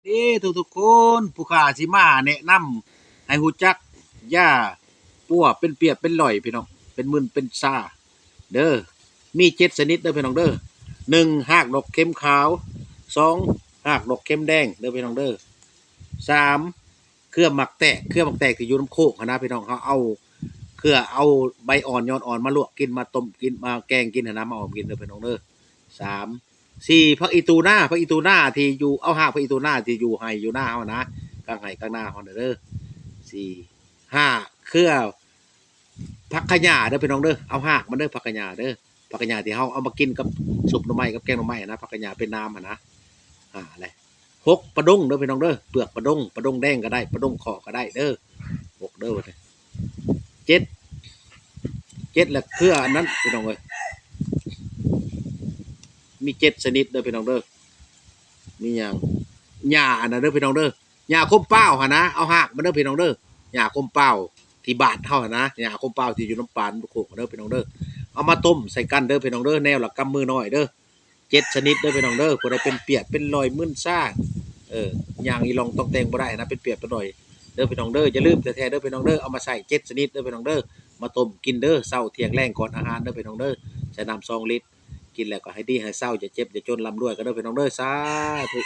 ເດ້ທຸກໆຄົນ, ຜູ້ຂ້າຊິມາແນະນຳໃຫ້ຮູ້ຈັກຢາປົວເປັນປຽດເປັນຫຼອຍພີ່ນ້ອງ, ເປັນມຶນເປັນຊາເດີ. ມີເຈັດຊະນິດເດີພີ່ນ້ອງເດີ. ໜຶ່ງ ຮາກດອກເຂັມຂາວ, ສອງ ຮາກດອກເຂັມແດງເດີພີ່ນ້ອງເດີ, ສາມ ເຄືອໝາກແຕກ, ເຄືອໝາກແຕກທີ່ຢູ່ນຳໂຄກຫັ້ນນະພີ່ນ້ອງ, ເຮົາເອົາເຄືອ ເອົາໃບອ່ອນຍອດອ່ອນມາລວກກິນ, ມາຕົ້ມກິນ, ມາແກງກິນຫັ້ນນະ, ມາອອມກິນເດີພີ່ນ້ອງເດີ. ສາມ ສີ່ ຜັກອີ່ຕູນາ, ຜັກອີ່ຕູນາທີ່ຢູ່ ເອົາຮາກຜັກອີ່ຕູນາທີ່ຢູ່ໄຮ່ຢູ່ນາເຮົານະ, ກາງໄຮ່ກາງນາເຮົານະເດີ. ສີ່ ຫ້າ ເຄືອຜັກຂະຫຍ້າເດີພີ່ນ້ອງເດີ, ເອົາຮາກມັນເດີ ຜັກຂະຫຍ້າເດີ, ຜັກຂະຫຍ້າທີ່ເຮົາເອົາມາກິນກັບຊຸບໜໍ່ໄມ້ ກັບແກງໜໍ່ໄມ້ນະ, ຜັກຂະຫຍ້າເປັນນ້ຳຫັ້ນນະ. ຫ້າ ແລະ ຫົກ ປາດົງເດີພີ່ນ້ອງເດີ, ເປືອກປາດົງ, ປາດົງແດງກໍໄດ້, ປາດົງເຄາະກໍໄດ້ເດີ. ຫົກ ເດີ. ເຈັດ ເຈັດ ແລະ ເຄືອອັນນັ້ນພີ່ນ້ອງເອີຍ, ມີເຈັດຊະນິດເດີພີ່ນ້ອງເດີ. ມີຫຍັງ? ຫຍ້າອັນນັ້ນເດີພີ່ນ້ອງເດີ, ຫຍ້າຄົມປາວຫັ້ນນະ, ເອົາຮາກມັນເດີພີ່ນ້ອງເດີ. ຫຍ້າຄົມປາວທີ່ບ້ານເຮົາຫັ້ນນະ, ຫຍ້າຄົມປາວທີ່ຢູ່ນຳປ່ານຳໂຄກເດີພີ່ນ້ອງເດີ. ເອົາມາຕົ້ມໃສ່ກັນເດີພີ່ນ້ອງເດີ, ແນວລະກຳມືນ້ອຍເດີ. ເຈັດຊະນິດເດີພີ່ນ້ອງເດີ. ຜູ້ໃດເປັນປຽດເປັນຫຼອຍ ມຶນຊາ ເອີ ຍ່າງອີ່ຫຼ່ອງຕ່ອງແຕ່ງບໍ່ໄດ້ນະ, ເປັນປຽດເປັນຫຼອຍເດີພີ່ນ້ອງເດີ. ຢ່າລືມແທ້ໆເດີພີ່ນ້ອງເດີ, ເອົາມາໃຊ້ເຈັດຊະນິດເດີພີ່ນ້ອງເດີ, ມາຕົ້ມກິນເດີ ເຊົ້າ ທ່ຽງ ແລງ ກ່ອນອາຫານເດີພີ່ນ້ອງເດີ. ໃສ່ນ້ຳສອງລິດ, ກິນແລ້ວກໍໃຫ້ດີໃຫ້ເຊົາ, ຢ່າເຈັບຢ່າຈົນ, ລ່ຳລວຍກັນເດີພີ່ນ້ອງເດີ. ສາທຸ.